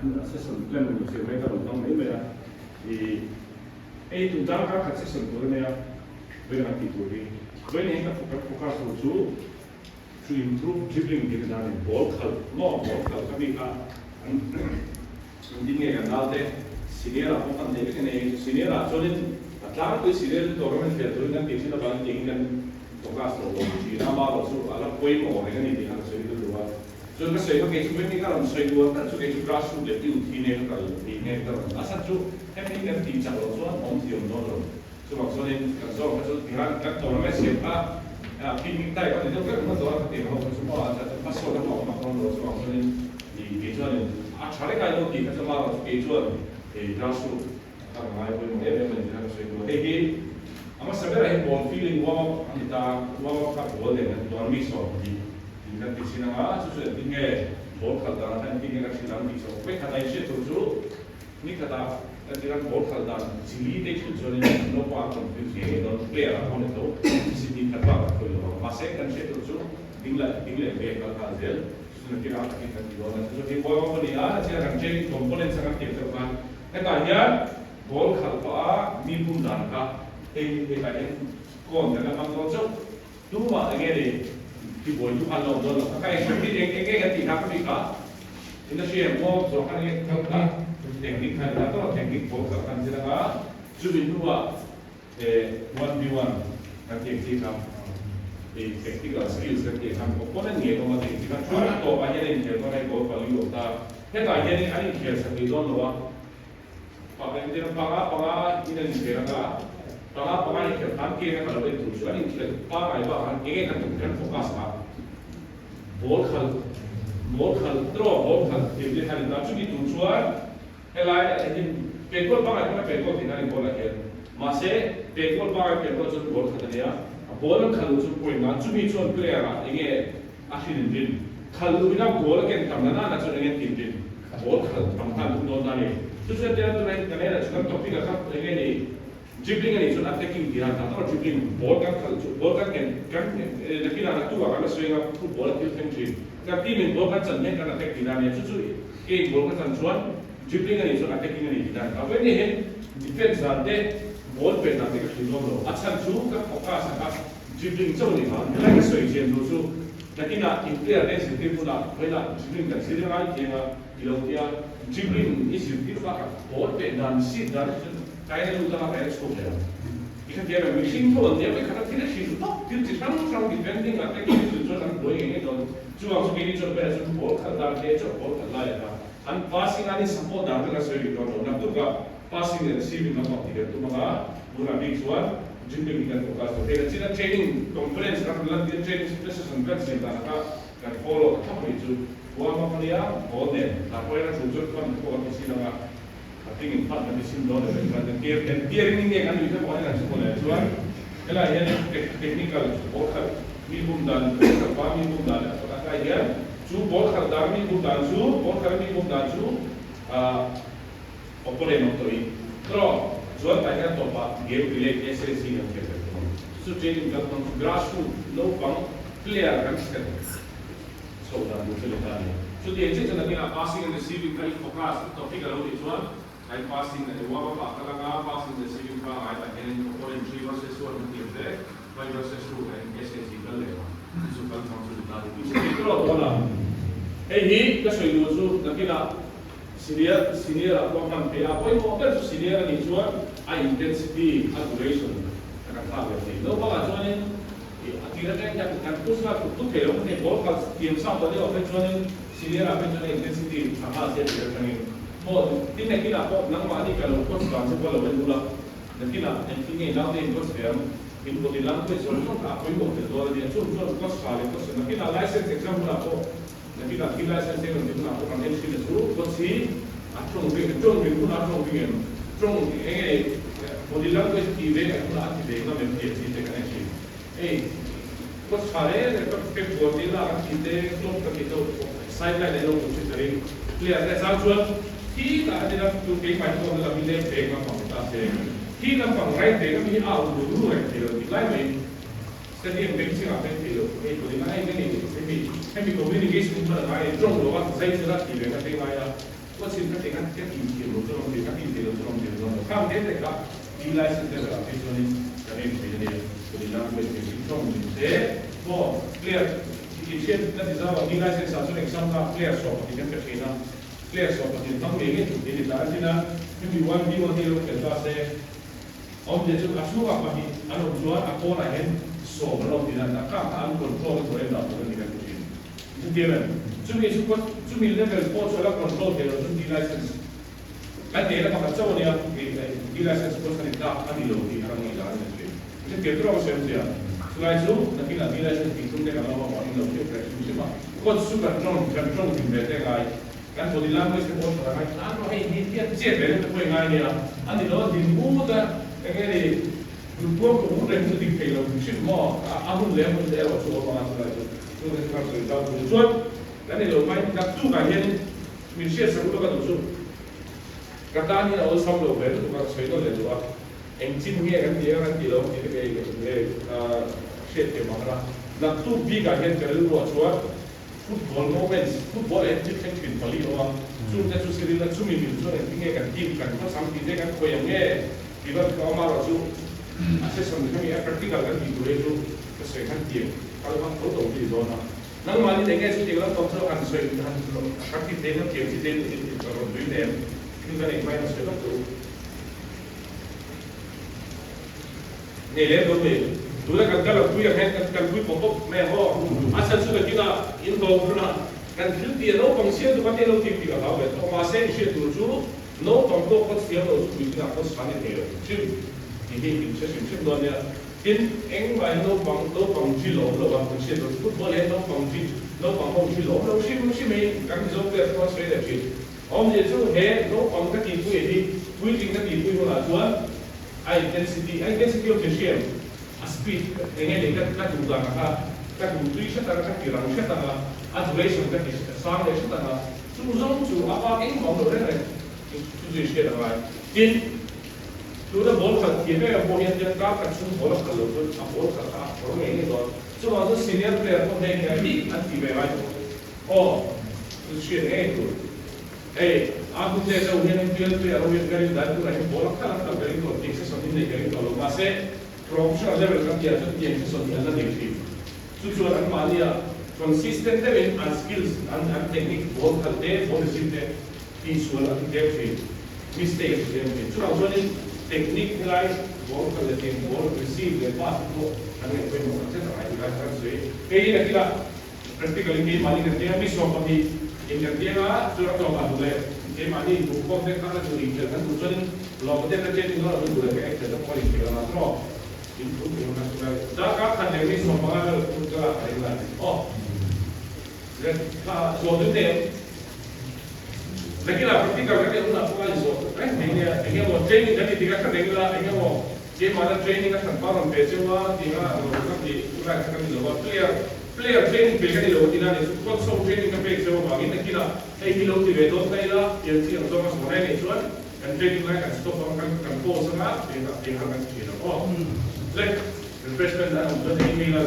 An session plan ni thei mai ka rawn hmang mai mai a, i ei tun darkar khat session tur a nia, vawiin an tih tur hi. Vawiin hian ka kan focus tur chu to improve dribbling tih dan in ball khalh maw ball khalh ka bik a, an engtin nge kan naute senior ah pawh kan nei vek a nei, senior ah chuanin a tlangpui senior chu tournament khel turin kan tih thin avangin tiangin kan focus lo awm thin a, amaherawh chu a la pawimawh reng a ni tih kha ka sawi duh duh a. Chuan ka sawi kha kei chu vek hi ka rawn sawi duh a, tak chu kei chu grass root leh youth hi nge ka kal tih nge ka rawn a chhan chu hemi kan tih chak loh chuan awm thiam dawn lo. Chuvang chuanin kan zawng kha chu tihian kan tournament siam kha picnic type a ni deuh vek ringawt dawn a ka tih ang ho kha chu maw a chhan chu hmasawn a hlawk mak dawn lo chuvang chuanin ih kei chuanin a tha reng ai lo tih kha chu amaherawhchu kei chuan hei grass root ka rawn ngai pawimawh em em a ni tih kha ka sawi duh a. Hei hi a hmasa berah hian ball feeling warm up a ni ta, warm up kha ball nen kan tuar mi 20 in kan ti thin ang a, chu chu engtin nge ball khalh dan kha engtin nge ka hrilh ang tih chauh vek khat a inhriat tur chu ni khatah kan ti ram ball khalh dan chili te thil chuanin naupang a confuse ngei ngei dawn player ah pawh ni tho city khat bak a khawi lo ang mahse kan hriat tur chu ding leh ding leh ve kal nghal zel chu chu nakin ah takin kan ti dawn a chu chu hei warm up a ni a chian kan training components a kan tih deuh khan hetah hian ball khalh pah a mi bum dan kha hei hetah hian cone kan la hmang dawn chauh. Tumah enge ni ti buai tu khan lawm dawn lo. Ka eng eng eng enge kan tih kha ka bik a, in a hria em aw zawh khan enge kal kha technique khan ila tawh technique pawl kha kan zir anga chumi hnuah 1v1 kan tih ang chi kha i tactical skills kan tih khan opponent ngei awm a tih ang chi kha chuan a tawpah hian a inkhel dawn a hei goal pali awm ta hetah hian an inkhel sak rih dawn lo a. Pakhat panga panga in an inkhel anga, panga panga inkhel khan ke na ka lo en tur chu an inkhel pangai bakah khan enge kan tum kan focus a, ball khalh ball khalh draw ball khalh thiam te khan in ta chumi tur chuan helai ah hian petrol pangai pawh petrol tih nan in ball ah hian mahse petrol pangai petrol chuan ball khat a nia a ball an khalh luh chu point nan chumi chuan player ah enge a hrin in rin khalh luh ina goal a ken tam na nana chuan enge tin rin ball khalh tam khan tum dawn ta a ni. Chu chuan tia tunah hian kan enah chu kan topic ah kha enge ni dribbling a nih chuan attacking tih a han dah dribbling ball kan khalh chu ball kan ken kan nakinah naktuk ah kan la sawi anga football a thil thleng thin kan team in ball kan chan hian kan attack tih na a nia chu chu ke in ball ka chan chuan dribbling a nih chuan attacking a ni tih na a ni ta vawiin ni hian defense dan te ball pe dan te ka hrilh dawn lo a chhan chu ka focus a kha Dribbling chauh ni vang helai ka sawi chian duh chu nakinah in player te zirtir hunah vawiinah dribbling kan zir ngai thiang a ti lo tia dribbling i zirtir bakah ball peh dan seat dan hi chu kaina lut anga kaina chhuak leh ang i hre thiam em mihring tho an nia vekhat a thil a hrilh duh tawp thil chi hrang hrang defending ah te khi zir chuan an buai ngei ngei dawn chuvang chu keini chuan vawiinah chuan ball khalh dan te chauh ball khalh lai ata an passing an in support dan te kan sawi rih dawn lo naktukah Passing leh receiving lampang tih kan tum anga tunah bik chuan dribbling hi kan focus tur. Hei kan china training conference kan rawn lantir training session kan siam dan kha kan follow ta thlap anih chu. Warm up ania ball nen tah pawh hian a tul chuan fun pawh kan ti sin anga a tling in fun kan ti sim dawn leh kan tir kan tiaring in nge kan nuih hleuh ang hian kan hre maw le chuan helai hian technical ball khalh mi bum dan ball khalh pa mi bum dan leh a pakhat lai hian chu ball khalh dan mi bum dan chu ball khalh mi bum dan chu ah Opponent awm tawh i draw chuan tah hian tawpah game relay SAC kan khel ve thung ang. Chu chu training kan hmang chu grassroot naupang player kan thlen chho dan tur chu ni ta a ni. Chutiang chiah chuan nakinah passing and receiving kha i focus i topic a lo nih chuan ai passing leh warm up ah kal anga passing and receiving kha ngai tah hianin opponent 3 versus 1 kan tih ang te 5 versus 2 tah hian SAC kal leh ang. Chu chu kal hmang chu ni ta a ni. Tih chu draw dawn a. Hei hi ka sawi duh chu nakinah Senior, Senior ah pawh hman theih a, pawimawh ber chu senior a nih chuan a intensity, a duration a kan thlak ve thei. Naupangah chuanin a tir atang hian kan push nghal thut thut thei lo hei ball kal thiam sang tawh deuh ah phei chuanin senior ah phei chuan a intensity tha nghal se tir atangin maw tin nakinah pawh nangmahni ka lo coach dan chu ka lo en ula nakinah engtin nge naute in coach ve ang in body language zawng zawng kha a pawimawh tel dawn a nia chung chuan coach tha leh coach nakinah license exam hunah pawh Nakinah khi license eng rawn hunah pawh kan en thin a chu coach hi a tawng ve a tawng ring hunah a tawng ring em tawng eng nge body language tih ve kan hunah a ti ve ngam em tih a chi te kan en thin. Hei coach tha reng reng ka pek buar te lak a thi te club ka ti deuh sideline en lo tur chu ka ring player te chang chuan khi tah a nia tu keimah hi chuan lam hi leng ve ngam ang ta se khi lampang right ve ngam hi a au ru ru reng thei lo tih lai mai in Stadium beng chhingah pen thei lo hei tawh in a hei nge ni hemi hemi communication kha la ngai tawng lo a zai chela tih ve kha te ngai a. Coach in ka ti ka ka tih thiam lo chu rawng thei, ka tih thei lo chu rawng thei lo dawn lo. Khang te te kha D license level ah phei chuanin kan en thei a nia. Body language leh thil tawng min te maw player i hriat na ti zau a D license ah chuan exam na player sawm pahnih kan pe thin a, player 12 hmang ngei ngei tur tih a ni ta. A tin a, hemi one v one hi lo khel ta se awmzia chu a chhungah pahnih an awm chuan a pawnah hian sawm an lo ti na, kha kha an control na tur a indah tur a ni kan ti thin. Chutiang em? Chumi chu pawh chumi level pawh chu a la control thei lo chuan D license kan neihna pakhat chauh a nia, D license pawh chuan tlak a ni lo tih kha kan ngaihdan a ni thin. Chutiang tur a ka sawi awm zia. Chulai chu nakinah D license tih tum te kan lo mamawh in lo hriat reng hrim hrim a, coach chu kan tawng kan tawng hlim ve te ngai, kan body language te pawh a tha ngai, an rawh hei hi hian chet ve deuh te pawh i ngai nia, a ni lo a din ut a, enge ni? Tun puam ka ut reng chu dik thei lo hrim hrim maw? A hun leh a hmun te erawh chu awm anga chulai chu chu kan thar sawi zau tur chuan kan ni lo mai. Naktuk ah hian min hriat sak lutuk a duh chu ka tan hian a awlsam lo ve lutuk a, ka sawi nawn leh duh a, eng chin nge kan ti a kan ti lo tih te kei hriat thiam ang a. Naktuk bik ah hian ka rilru ah chuan Football moments, Football ah hian thil thleng thin pali awm a, chungte chu Cyril a chumi mil chuan engtin nge kan team kan khawchang tih te kan khawi ang nge tih vel kha awm a erawh chu a session kha mi a practical kan tih tur hi chu ka sawi khan tiang kal hmang tho tho hi dawn a, nangmahni eng nge chutiang lampang chu han sawi han kan ti thei han thiam chi te rawn tui nem thil kan engmah in a sawi vak tur. Nei lem lo ni. Tuna kan kal ang pui ang hian kan kalpui pawp pawp mai ang aw. A chhan chu nakinah in hlawm hunah kan thil tih a naupang siam chu kan ei lo tih tih a hlau ve tawh. Mahse i hriat tur chu naupang pawh kawt siam lo chu puitlingah kawt san i thei lo hrim tih hi in hre hrim hrim dawn nia. Tin, engmah in naupang naupang drill a awm lo a, kan hriat tur chu football hian naupang drill naupang ho drill a awm lo hrim hrim hi kan Mizo player pawh an sawi leh thin. Awmzia chu he naupang ka tihpui hi puitling ka tihpui hunah chuan A intensity, a intensity awm thei hriam, a speed eng nge ni ka ka duh dan kha ka duh tui hret ang a, ka ti rang hret ang a, a duration ka ti sang leh hret ang a, chu zawng chu a bak engmah awm lo reng reng chu chu chu i hriat a ngai. Tin, tuna ball khalh thiam em em pawh hian hian kar khat chhung ball a khalh loh chuan a ball khalh kha a khawr ngei ngei dawn. Chuvang chuan senior player pawh hei hian hi an ti ve ngai tawh. Aw, chu hriat ngei tur. Hei, a hun leh deuh hian MPL player ho hian ka rin dan turah hian ball a khalh a khalh ka ring tawh, tiang session hi nei ka ring tawh lo. Mahse, professional level kan tihah chuan tiang session hi an la nei thin. Chu chuan anmahnia consistent deuhin an skills, an an technique, ball khalh te, ball receive te tihsual a ti tlem thin, mistake a ti tlem thin. Chuvang chuanin technique helai ball khalh leh tiang ball receive leh pass te pawh kan ngaih pawimawh tak zet a ngai ti lai kha kan sawi. Hei hi nakinah Practically keimahni kan tia, mi 12 in kan tia a, chu a tlawm a duh leh keimahni in duh khawm te kha ka duh inkhel kan duh chuanin lawm te ka training dawn a duh leh ka ekkhel te pawh inkhel anga tawk in thu thei ang chu lai darkar khat leh mi 15 vel hun ka lak a ring lai aw le kha zawh duh te nakinah practical kan neih hunah pawh a inzawh reng thei nia eng emaw training kan ti tika kha reng ila eng emaw Keimahna training a hran pa rawn ve cheu a tih a rawn ka ti tunlai kha ka ni lo a, player player training pe ka ni lo a tihna ni chu coach ho training ka pek cheu avangin nakinah hei hi lo ti ve dawn ta ila tiang chi ang zawng a sawn reng chuan kan training lai kan stop ang kan kan pause anga eng eng ang kan ti thin ang aw le refreshment an awm chuan ei mai ila.